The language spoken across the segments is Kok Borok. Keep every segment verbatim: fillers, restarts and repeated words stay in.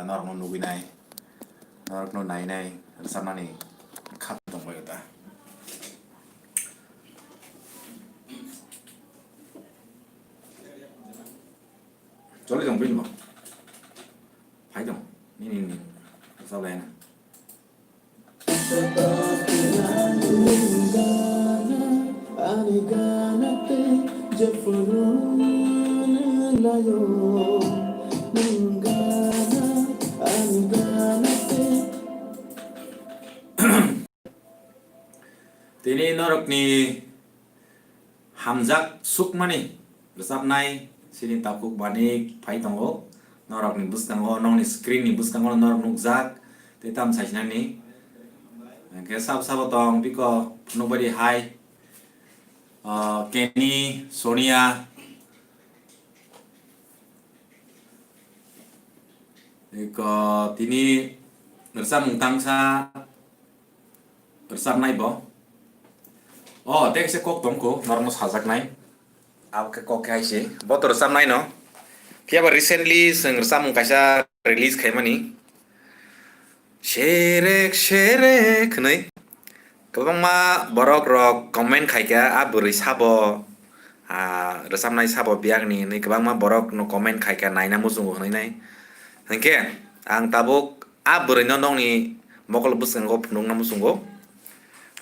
norokno nugwi nai, norokno nai nai rwchapnani kha tongbaio da. Choli tong bini bo. Phai tong. Nini, nini. Rwchap lai na. Tini norokni hamjak sukmani rwchapnai chini takhuk Manik phai tongo. Norokni bwskango, nokni screen ni bwskango norok nukjak tei tam saisinani. Hwnkhe sabo sabo tong biko phunukbaidi hai, ah, Kenny, Sonia, iko tini rwchapmung tangsa rwchapnai bo. O, tei kaisa kok tongkho, norokno sajaknai. Abo khe kok khe hai se. Bo to rwchapnai no. Phiya ba recently chwng rwchapmung kaisa release khaimani. Serek serek hwnwi. Kwbangma borok rok comment khaikha, "A bwrwi sabo, ah, rwchapnai sabo biyangni," hwnwi kwbangma borok no comment khaikha, naina muchungo hwnwi nai. Hinkhe ang tabuk a bwrwino nokni mokol bwskango phunukna muchungo.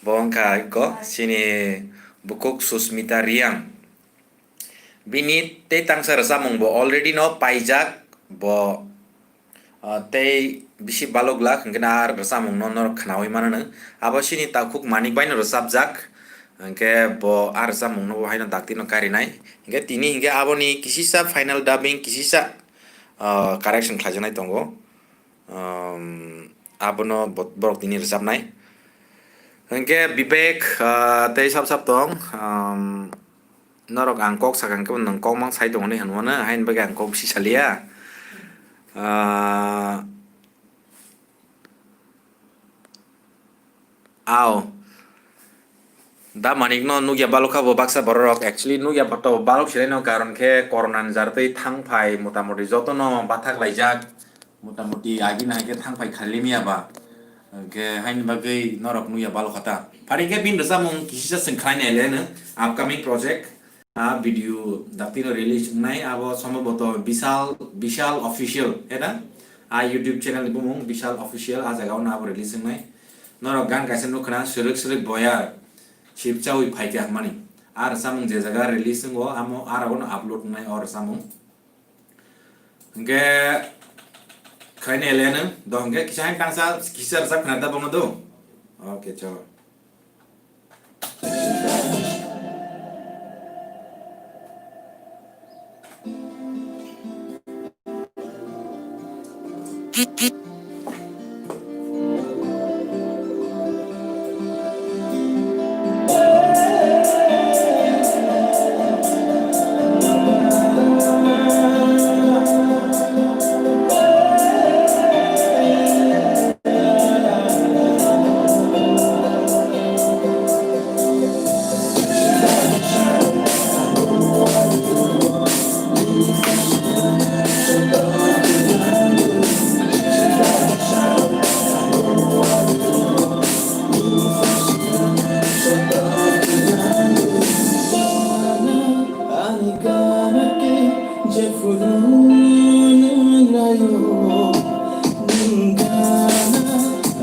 Bo wngkha iko chini bukhuk Susmita Reang. Bini tei tangsa rwchapmung bo already no paijak, bo, ah, tei bisi balok glak hwnkhe na rwchapmung no norok khnaui mano. Abo chini takhuk Manik bai no rwchapjak, hwnkhe bo a rwchapmung no bo haino dakti no karinai. Hwnkhe tini hwnkhe aboni kisisa final dubbing, kisisa, ah, correction khlaijaknai tongo. Um, abono bo-, borok tini rwchapnai. Hwnkhe Vivek, ah, tei sab sab tong, um, norok ang kok sakha hwnkhe nwng kok mang sai tongo hinwi hwnmano, haini bagwi ang kok bisi saliya. Ah, Aw. Da Manik no nukya balok kha bo baksa borok rok. Actually nukya to balok se no, karon khe corona ni jar twi thang phai motamoti joto no bathak laijak. Motamoti agi na khe thang phai khali miya ba. Hwnkhe haini bagwi norok nukya balok kha ta. Phari khe bini rwchapmung kisisa chwng khlai nai le no upcoming project. A video daktino release wngnai, abo sombhoboto Bishal, Bishal Official, he na? A YouTube channel ni bumung Bishal Official, a jaga o no abo release wngnai. Norok gan kaisa nukha na, Swrwk Swrwk Boyar, Sibchaui Phaikha hwnmani. A rwchapmung je jaga release wngo, amo a rogo no upload wngnai o rwchapmung. Hwnkhe khaina eleno do, hwnkhe kisa hain tangsa kisa rwchap khna da bono do. Okay, chalo. Ani gana tei jephuru nung naio, nung gana,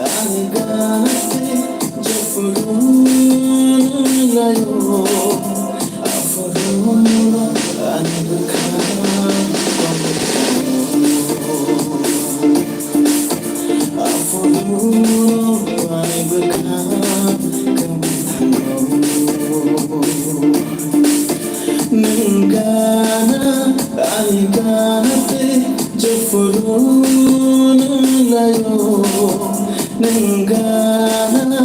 ani gana tei jephuru nung naio, aphuru ani bwkha. Nung gana, ani gana tei jephuru nung naio. Nung gana,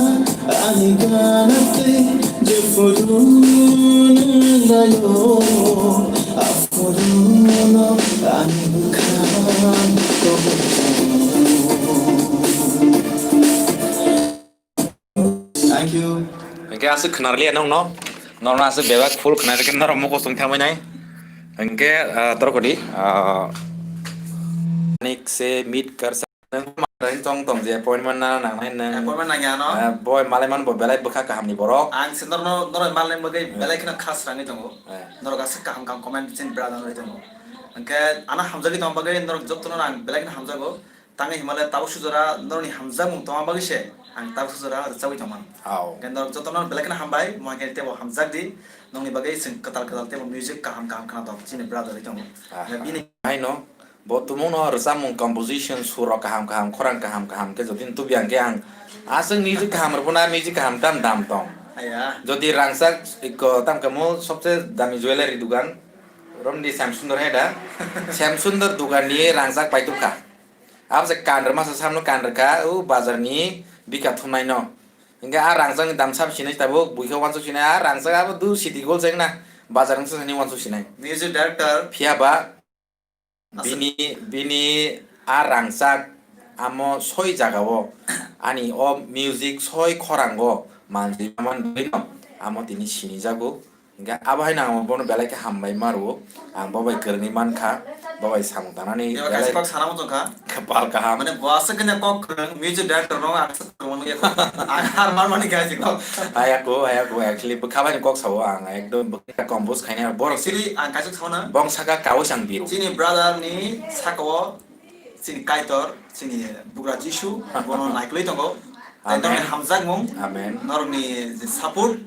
ani gana tei jephuru nung naio. Aphuru no ani bwkha. Thank you. Hwnkhe aswk khwnarliya nokno, norokno aswk bebak full khwnarikhe norok mokosong thangbainai. Hwnkhe, ah, torkodi, ah, Manik se meet kar sa. Nang tong tong je appointment na nang nai nang. Appointment nang ya no? Eh, boy malai man bo belai bwkha kaham ni borok. Ang se nor nor nor malai bagwi Eh. belai kheno khas rangwi tongo. Eh. Norok aswk kaham kaham comment chin brother rwi tongo. Hwnkhe ana hamjagwi tong bagwi norok jotono ang belai kheno hamjago. Tangwi himale tabuk sujora norni hamjakmung tongma bagwi se ang tabuk sujora rwchapwi tongmano. Au. Hwnkhe norok jotono belai kheno hambai, mo hwnkhe tebo hamjak di, nongni bagwi chwng kwtal kwtal tebo music kaham kaham khna tok chini brother rwi tongo. Aha. Bini Haino, bo tumung no rwchapmung composition sur rok kaham kaham, khorang kaham kaham khe jodi tubi ang khe ang aswk music kaham rwphano music kaham tam dam tong. Aya. Jodi rangchak iko tam khe mo sobse dami jewelry dugan romdi Samsundar hai da. Samsundar dugan ni rangchak paituk kha. Abo se kan rwma se samno kan rwkha, o bazar ni bika thumnai no. Hingke a rangchak ni dam sab sinai tabuk, buikhe wansuk sinai, a rangchak abo du city gold cheng na, bazar wngsa sani wansuk sinai. Music director. Phiya ba, Asa. bini, bini a rangchak amo soi jaga o, ani o music soi khorang o manjui man bui no, amo tini sini jago. Hingke abo hai no ang bono belai khe hambai ma rwo. Ang bo bai kwrwngwi man kha, bo bai samung tangnani Eba belai kaisa kok sana muchung kha. Kwpal kaham. Mane bo aswk khe kok kwrwng, music director no aswk kwrwng ya. Ang har mar mani kaisa kok. Aya ko, aya ko, actually bwkha bai ni kok sao ang ekdom bwkha compose khaina borok Actually ang kaisa sao na. Bong saka kawi sang biru. Chini brother ni saka o Chini Kaitor, chini Bugra Jisu, bono naikolwi tongo. Tei Amen. Norokni hamjakmung, Amen. Norokni je support,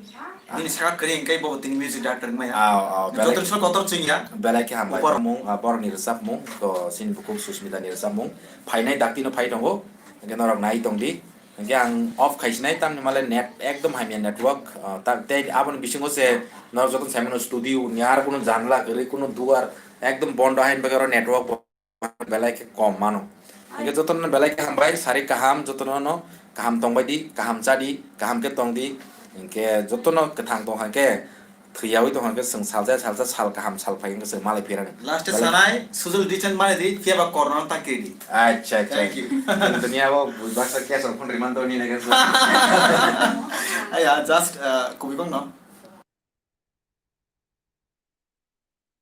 nini saka kwrwi hwnkhe bo tini music director wngmaya. Aw, aw, belai Joto sal kotor chwngya. Belai khe hambai Upor. Mung, ah, borokni rwchapmung, to chini bukhuk Susmita ni rwchapmung. Phainai dakti no phai tongo, hwnkhe norok nai tongdi. Hwnkhe ang off khaisinai, tamni male net ekdom hamya network, ah, ta-, tei aboni bisingo se norok joto saimano studio ni ar kuno janla kwrwi, kuno duar ekdom bondo hain bagwi oro network bo belai khe kom mano. Hingke jotono belai khe hambai, sari kaham, jotono no kaham tongbai di, kaham cha di, kaham khe tong di. Hingke jotono kwthang tong kha khe, thwiyawi tong kha khe, chwng salsa salsa sal kaham sal phai hingke chwng malai phirani. Last e Belai sanai, sujul dicen mani di, phiya ba korno ta kiri di. Acha, acha. Thank you. Dunia o baksa kesa phone riman to ni nege. Aya, just, uh, kubui bang no.